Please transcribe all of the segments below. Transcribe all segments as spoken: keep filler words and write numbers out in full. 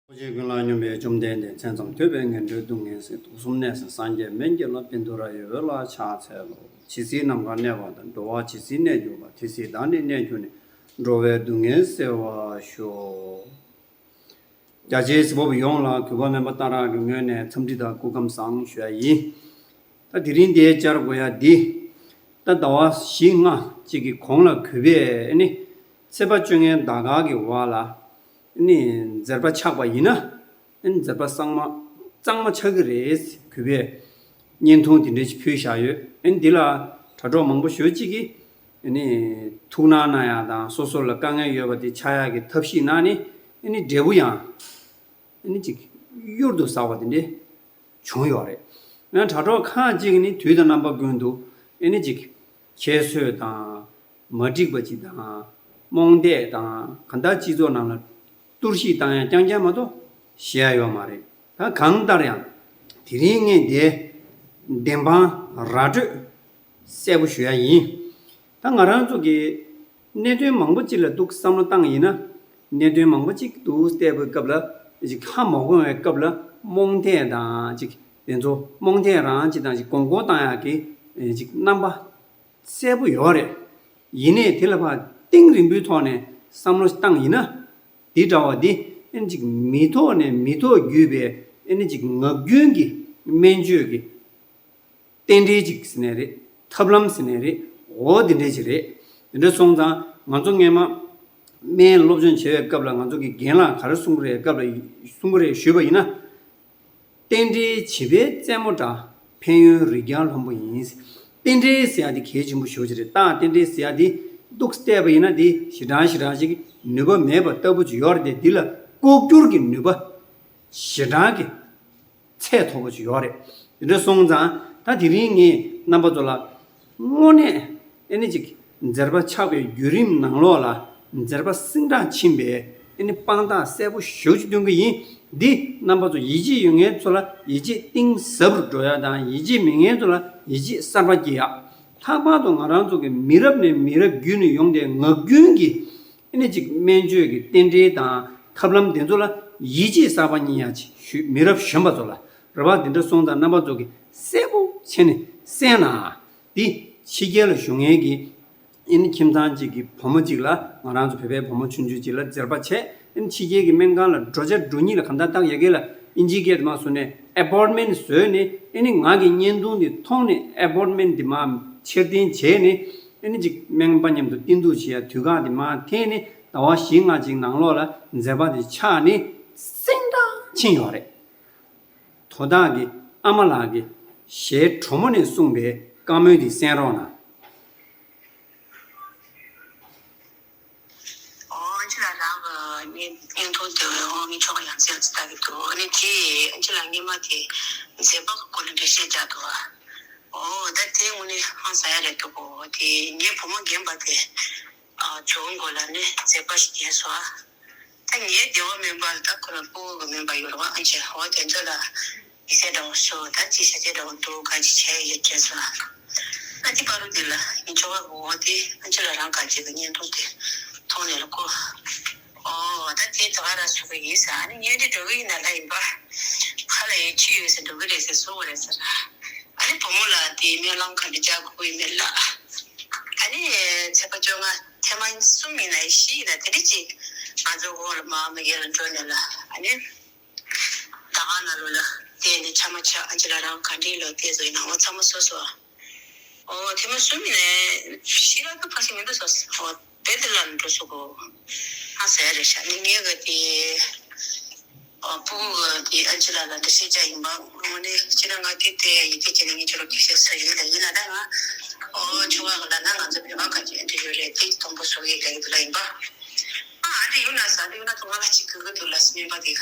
ཐུགས་རྗེ་ཀུན་ལ་སྙོམས་པའི་བཅོམ་ལྡན་འདས། མཚན་ཙམ་ཐོས་པས་ངན་འགྲོའི་སྡུག་བསྔལ་སེལ། དུག་གསུམ་ནད་སེལ་སངས་རྒྱས་སྨན་གྱི་བླ། པཎ་ཌཱུརྱ་ཡི་འོད་ལ་ཕྱག་འཚལ་ལོ། ཇི་སྲིད་ནམ་མཁའ་གནས་པ་དང་། འགྲོ་བ་ཇི་སྲིད་གནས་གྱུར་པ། དེ་སྲིད་བདག་ནི་གནས་གྱུར་ནས། འགྲོ་བའི་སྡུག་བསྔལ་སེལ་བར་ཤོག། རྒྱ་ཆེའི་གཟིགས་པ་པོ་ཡོངས་ལ་གུས་པ་སྨན་པ་སྟག་ར་གི་ངོས་ནས་འཚམས་འདྲི་དང་སྐུ་ཁམས་བཟང་ཞུ་ཡ་ཡིན། ད་དེ་རིང་འདིར་བཅར་དགོས་ཡ་འདི། ད་ཟླ་བ་བཞི་ལྔ་གཅིག་གི་གོང་ལ་གུས་པས་ཨ་ནི་ཚེས་པ་བཅོ་ལྔའི་ཟླ་སྐར་གྱི་འོག་ལ་ཨ་ནི་མཛད་པ་ཆགས་པ་ཡིན་ན། ཨ་ནི་མཛད་པ་གཙང་མ་གཙང་མ་ཆགས་ཀྱི་རེད། གུས་པས་བརྙན་ཐུང་དེ་འདྲ་ཞིག་ཕུལ་བཞག་ཡོད། ཨ་ནི་འདི་ལ་དྲ་གྲོགས་མང་པོ་ཞེ་གཅིག་གིས་ཨ་ནི་ཐུགས་སྣང་གནང་ཡ་དང་། སོ་སོ་ལ་དཀའ་ངལ་ཡོད་པ་དེ་ཆགས་ཡ་གི་ཐབས་ཤེས་གནང་ནས་ཨ་ནི་འབྲས་བུ་ཡང་ཨ་ནི་ཅིག་གཡུར་དུ་ཟ་བ་དེ་འདྲ་བྱུང་ཡོད་རེད། ཡང་དྲ་གྲོགས་ཁག་ཅིག་ནི་དུས་དང་རྣམ་པ་ཀུན་ཏུ་ཨ་ནི་ཅིག་ཁྱད་གསོད་དང་། མ་འགྲིག་པ་ཅིག་དང་། རྨོངས་དད་དང་། གང་ལྟར་སྤྱི་ཚོགས་ནང་ལ་གཏོར་བཤིག་བཏང་ཡ་རྐྱང་རྐྱང་མ་གཏོགས་བཤད་ཡ་ཡོད་མ་རེད། ད་གང་ལྟར་ཡང་དེ་རིང་ངས་འདིར་བདེན་དཔང་ར་སྤྲོད་གསལ་པོ་ཞུ་ཡ་ཡིན། ད་ང་རང་ཚོ་གི་གནད་དོན་མང་པོ་ཅིག་ལ་འདུག་བསམ་བློ་བཏང་ཡིན་ན། གནད་དོན་མང་པོ་ཅིག་འདུག་བལྟས་པའི་སྐབས་ལ་ཅིག་ཧ་མ་གོ་བའི་སྐབས་ལ་རྨོངས་དད་དང་། ཅིག་དེ་ཚོ་རྨོངས་དད་རང་ཅིག་དང་ཅིག་གོང་གོང་བཏང་ཡག་གི་ཅིག་རྣམ་པ་གསལ་པོ་ཡོད་རེད། ཡིན་ནའི་དེ་ལ་ཕར་གཏིང་རིང་པོའི་ཐོག་ནས་བསམ་བློ་བཏང་ཡིན་ན། འདི་འདྲ་བ་འདི་ཨ་ནི་ཅིག་མི་ཐོག་ནས་མི་ཐོག་བརྒྱུད་པའི་ཨ་ནི་ཅིག་ངག་རྒྱུན་གྱི་སྨན་བཅོས་ཀྱི་རྟེན་འབྲེལ་ཅིག་ཟེར་ནའི་རེད། ཐབས་ལམ་ཟེར་ནའི་རེད། འོ་འདི་འདྲ་ཅིག་རེད། འདི་འདྲ་སོང་ཙང་ང་ཚོ་སྔས་མ་སྨན་སློབ་སྦྱོང་བྱེད་པའི་སྐབས་ལ་ང་ཚོ་གི་རྒན་ལགས་ག་རེ་གསུང་གི་རེད། སྐབས་ལ་གསུང་གི་རེད་ཞུས་པ་ཡིན་ན། རྟེན་འབྲེལ་བྱིས་པའི་རྩེད་མོ་འདྲ། ཕན་ཡོན་རིགས་རྒྱང་ལྷུན་པོ་ཡིན། རྟེན་འབྲེལ་ཟེར་ཡ་འདི་གལ་ཆེན་པོ་ཞེ་པོ་ཅིག་རེད། ད་རྟེན་འབྲེལ་ཟེར་ཡ་འདི་འདུག་བལྟས་པ་ཡིན་ན་འདི་ཞེ་དྲག་ཞེ་དྲག་ཅིག་ནུས་པ་མེད་པ་ལྟ་བུ་ཅིག་ཡོད་རེད་དེ། འདི་ལ་ལྐོག་གྱུར་གྱི་ནུས་པ་ཞེ་དྲག་གི་ཚད་མཐོ་པོ་ཅིག་ཡོད་རེད། དེ་འདྲ་སོང་ཙང་ད་དེ་རིང་ངས་རྣམ་པ་ཚོ་ལ་དངོས་གནས་ཨེ་ནི་ཅིག་མཛད་པ་ཆགས་པའི་བརྒྱུད་རིམ་ནང་ལོགས་ལ་མཛད་པ་སིང་དྲག་ཕྱིན་པའི་ཨེ་ནི་དཔང་རྟགས་གསལ་པོ་ཞེ་པོ་ཅིག་སྟོན་གྱི་ཡིན། འདི་རྣམ་པ་ཚོ་ཡིད་ཆེས་ཡོད་མཁན་ཚོ་ལ་ཡིད་ཆེས་གཏིང་ཟབ་རུ་འགྲོ་ཡ་དང་། ཡིད་ཆེས་མེད་མཁན་ཚོ་ལ་ཡིད་ཆེས་གསར་པ་སྐྱེ་ཡ། ལྷག་པར་དུ་ང་རང་ཚོ་གི་མི་རབས་ནས་མི་རབས་བརྒྱུད་ནས་ཡོང་བསྡད་ངག་རྒྱུན་གྱི་ཨེ་ནི་ཅིག་སྨན་བཅོས་ཀྱི་རྟེན་འབྲེལ་དང་ཐབས་ལམ་དེ་ཚོ་ལ་ཡིད་ཆེས་གསར་པ་རྙེད་ཡ་ཅིག་ཞུ། མི་རབས་གཞོན་པ་ཚོ་ལ་རེད་པ། དེ་འདྲ་སོང་ཙང་རྣམ་པ་ཚོ་གིས་གསལ་པོ་བྱས་ནས་གསན་ན། འདི་ཕྱི་རྒྱལ་ལ་བཞུགས་མཁན་གྱི་ཨེ་ནི་ཁྱིམ་ཚང་གཅིག་གི་བུ་མོ་གཅིག་ལ། ང་རང་ཚོ་བོད་པའི་བུ་མོ་ཆུང་ཆུང་གཅིག་ལ་མཛད་པ་བྱས། ཨེ་ནི་ཕྱི་རྒྱལ་གྱི་སྨན་ཁང་ལ་འགྲོ་བྱ་འགྲོ་སྙིང་ལ་གང་ལྟར་བཏང་ཡ་གི་ལ་ཨིན་ཇིའི་སྐད་དུ་མར་ཟེར་ནས་ཨེ་པོ་ཡིན་མེན་ཊི་བཟོས་ནས། ཨེ་ནི་ང་གི་བརྙན་ཐུང་འདི་མཐོང་ནས་ཨེ་པོ་ཡིན་མེན་ཊི་འདི་མར་ཕྱིར་འཐེན་བྱས་ནས། ཨེ་ནི་ཅིག་སྨན་པ་མཉམ་དུ་བསྟེན་གཏུགས་བྱེད་ཡ་དུས་བཀག་འདི་མར་འཐེན་ནས། ཟླ་བ་བཞི་ལྔ་ཅིག་ནང་ལོགས་ལ་མཛད་པ་འདི་ཆགས་ནས་སིང་དྲག་ཕྱིན་ཡོད་རེད། དོ་བདག་གི་ཨ་མ་ལགས་ཀྱི་ཞལ་དྲོན་མོ་ནས་གསུངས་པའི་བཀའ་མོལ་འདི་གསན་རོགས་གནང་། ཨོ་ཨན་ཅི་ལགས་རང་གི་བརྙན་ཐུང་དེ་འོ་ངས་ཆོ་ག་ཡང་སེ་ལ་ཅིག་ལྟ་གི་འདུག་ཨ་ནི་དེ་ཨན་ཅི་ལགས་སྔས་མ་དེ་མཛད་པ་གི་སྐོར་ལ་འགྲེལ་བཤད་རྒྱག་འདུག་ཨ། ཨོ་ད་དེ་དངོས་གནས་ཧང་སང་ཡ་རེད་འདུག་གོ། དེ་ངའི་བུ་མོ་རྒན་པ་དེ་ཨ་ཇོ་བོ་མགོ་ལ་ནི་མཛད་པ་ཞིག་བརྒྱབ་སོང་ཨ། ད་ངའི་སྡེ་བ་སྨན་པ་ལ་ད་ཁོ་རང་སྤུ་གུ་གི་སྨན་པ་ཡོད་རེད་པ། ཨན་ཅི་ཨོ་དེ་ཚོ་ལ་ཡིག་ཚད་འདྲ་བོ་ཤོག་ད་ཅི་བྱ་བྱེད་འདྲ་བོ་འདུག་ག་ཅི་བྱས་ཡོད་དྲན་སོང་། ཨ་ཏི་པ་རུ་འདི་ལ་ངའི་ཆོ་ག་གི་འོ་དེ་ཨན་ཅི་ལགས་རང་ག་ཅིག་གི་བརྙན་ཐུང་དེ་མཐོང་ནས་ལ་ཁོ། ཨོ་ད་དེ་ད་ག་རང་ཞུ་གི་ཡིན་ཟེར། ཨ་ནི་ངས་འདི་འགྲོ་གི་ཡིན་ན་ལ་ཡིན་པ། ཁ་ལ་ཡོད་ཅི་ཡོད་ཟེར་འགྲོ་གི་རེད་ཟེར་གསུང་གི་རེད་ཟེར། ཨ་ནི་བུ་མོ་ལ་དེ་སྨོན་ལམ་ག་འདྲ་རྒྱག་དགོས་ཡིན་མེད་ལ། ཨ་ནི་ཚེས་པ་བཅོ་ལྔ་ཐེངས་མ་གསུམ་ཡིན་ན་བཞི་ཡིན་ན་དེ་འདྲ་ཅིག་ང་ཚོ་དགོང་ལ་མར་མ་གི་ལ་འགྲོ་ནས་ལ། ཨ་ནི། ད་ག་ན་ལོ་ལ་དེ་ནི་ཆ་མ་ཆ་ཨ་ཅི་ལགས་རང་ག་འདྲི་ལོ་དེ་ཚོ་ཡིན་ན་འོ་ཚང་མ་སོ་སོ། ཨོ་ཐེངས་མ་གསུམ་ནས་ཤི་ར་ཏུ་ཕ་སི་མི་འདུག་སོ་ཨོ་དེ་དེ་ལ་འགྲོ་སོ་གོ། ཨ་ཟེར་རེ་ཤ་ནི་ངེད་ག་དེ་ཨོ་སྤུ་གུ་ག་དེ་ཨ་ཅི་ལགས་ལ་འདི་ཤེས་བྱ་ཡིན་པ་ངོ་ནས་ཅི་ན་ང་དེ་དེ་ཡི་དེ་ཅི་ན་ངེད་ཅི་རོ་དེ་ཤེས་སོ་ཡིན་ལ་ཡིན་ན་ད་ང་ཨོ་ཆུང་བ་ག་ལ་ན་ང་ཚོ་བོད་པ་ག་ཅི་ཨ་འདྲི་ཡོད་རེད་དེ་དང་པོ་སོ་ཡི་ལ་ཡི་དུ་ལ་ཡིན་པ། ཨ་འདྲི་ཡོད་ན་ས་འདྲི་ཡོད་ན་ཐོ་ང་ལ་ཅི་གི་གི་དུ་ལ་སྨན་པ་དེ་ག་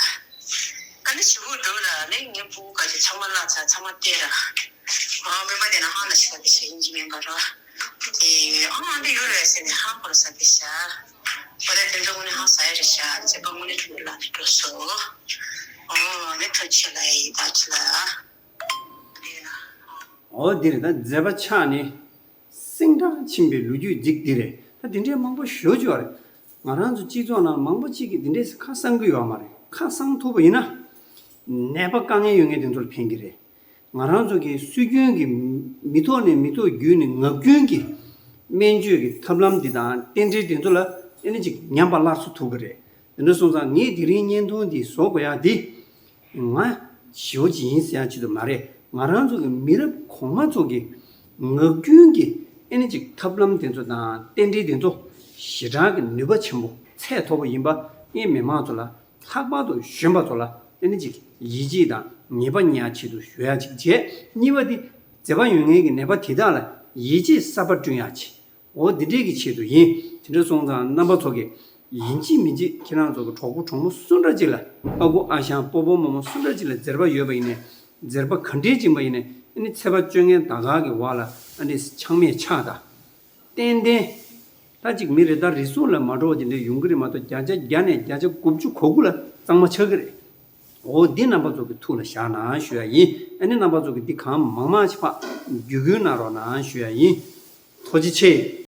ཨ་ནི་ཞི་བོ་འགྲོ་ལ་ནི་ངའི་སྤུ་གུ་ག་ཅིག་ཚང་མ་བརླག་ཚར་ཚང་མ་སྟེར་ར། ཨ་སྨན་པ་དེ་ན་ཧང་ལ་ཞིག་ལ་དེ་ཞིག་ཡིན་གྱི་མིན་པ་ར། དེ་ཨ་ཨ་འདི་ཡོད་རེད་ཟེར་ནས་ཧང་ཁོ་ར་ས་དེ་ཤ། བ་ད་དེ་ཚོ་དངོས་གནས་ཧང་ས་ཡ་རེད་ཤ་མཛད་པ་དངོས་གནས་དྲུང་ནས་ལ་ནི་འགྲོ་སོ། ཨ་ནི་ཐུགས་ཆེ་ལ་ཡི་ད་ཅི་ལ། འོ་འདི་རེད། ད་མཛད་པ་ཆགས་ནས་སེང་དྲག་ཕྱིན་པའི་ལོ་རྒྱུས་འདི་འདི་རེད། ད་འདི་འདྲའི་མང་པོ་ཞེ་པོ་ཅིག་ཡོད་རེད། ང་རང་ཚོ་སྤྱི་ཚོགས་ནང་མང་པོ་ཅིག་གིས་འདི་འདྲའི་ཁ་གསང་གི་ཡོད་མ་རེད། ཁ་གསང་ཐུབ་པ་ཡིན་ན། ནད་པ་དཀའ་ངལ་ཡོད་མཁན་དེ་ཚོ་ལ་ཕན་གྱི་རེད། ང་རང་ཚོ་གི་སྲོལ་རྒྱུན་གྱི་མི་ཐོག་ནས་མི་ཐོག་བརྒྱུད་ནས་ངག་རྒྱུན་གྱི་སྨན་བཅོས་ཀྱི་ཐབས་ལམ་འདི་དང་རྟེན་འབྲེལ་དེ་ཚོ་ལ་ཨེ་ནི་ཅིག་ཉམས་པ་སླར་གསོ་ཐུབ་ཀྱི་རེད། དེ་འདྲ་སོང་ཙང་ངས་དེ་རིང་བརྙན་ཐུང་འདི་བཟོ་དགོས་ཡག་འདི། ང་ཞེ་པོ་ཅིག་ཡིན་ཟེར་ཡག་ཆེད་དུ་མ་རེད། ང་རང་ཚོ་གི་མི་རབས་གོང་མ་ཚོ་གི་ངག་རྒྱུན་གྱི་ཨེ་ནི་ཅིག་ཐབས་ལམ་དེ་ཚོ་དང་རྟེན་འབྲེལ་དེ་ཚོ་ཞེ་དྲག་གི་ནུས་པ་ཆེན་པོ་ཚད་མཐོ་པོ་ཡིན་པ་ངས་མི་མང་ཚོ་ལ་ལྷག་པར་དུ་གཞོན་པ་ཚོ་ལ་ཨེ་ནི་ཅིག་ཡིད་ཆེས་དང་ངེས་པ་རྙེད་ཡག་ཆེད་དུ་ཞུ་ཡག་ཅིག་བྱས། གཉིས་པ་དེ་མཛེས་པ་ཡོད་མཁན་གྱི་ནད་པ་དེ་དག་ལ་ཡིད་ཆེས་གསར་པ་བསྐྲུན་ཡག་ཅིག་འོ་འདི་འདྲས་ཀྱི་ཆེད་དུ་ཡིན། དེ་འདྲ་སོང་ཙང་རྣམ་པ་ཚོ་གིས་ཡིན་གཅིག་མིན་གཅིག་ཁྱེད་རང་ཚོ་གི་གྲོགས་པོ་གྲོགས་མོ་སུ་འདྲ་ཅིག་ལ་ཨ་ཁུ་ཨ་ཞང་སྤོ་བོ་རྨོ་མོ་སུ་འདྲ་ཅིག་ལ་མཛེས་པ་ཡོད་པ་ཡིན་ནའི་མཛེས་པ་ག་འདྲས་ཅིག་ཡིན་པ་ཡིན་ནའི་ཨ་ནི་ཚེས་པ་བཅོ་ལྔའི་ཟླ་སྐར་གྱི་འོག་ལ་ཨ་ནི་ཆག་མེད་ཆགས་དང་། ཏན་ཏན། ད་ཅིག་མི་རེ་ད་རེ་ཟུང་ལ་མ་འགྲོ་བ་དེ་འདྲས་ཡོང་གི་རེད་མ་གཏོགས་བརྒྱ་ཆ་བརྒྱ་ནས་བརྒྱ་ཆ་དགུ་བཅུ་གོ་དགུ་ལ་གཙང་མ་ཆགས་ཀྱི་རེད། འོ་འདི་རྣམ་པ་ཚོ་གི་ཐུགས་ལ་བཞག་གནང་ཞུ་ཡ་ཡིན། ཨ་ནི་རྣམ་པ་ཚོ་གི་འདི་གང་མང་མང་ཞིག་ཕར་བརྒྱུད་སྐུལ་གནང་རོགས་གནང་ཞུ་ཡ་ཡིན། ཐུགས་རྗེ་ཆེ།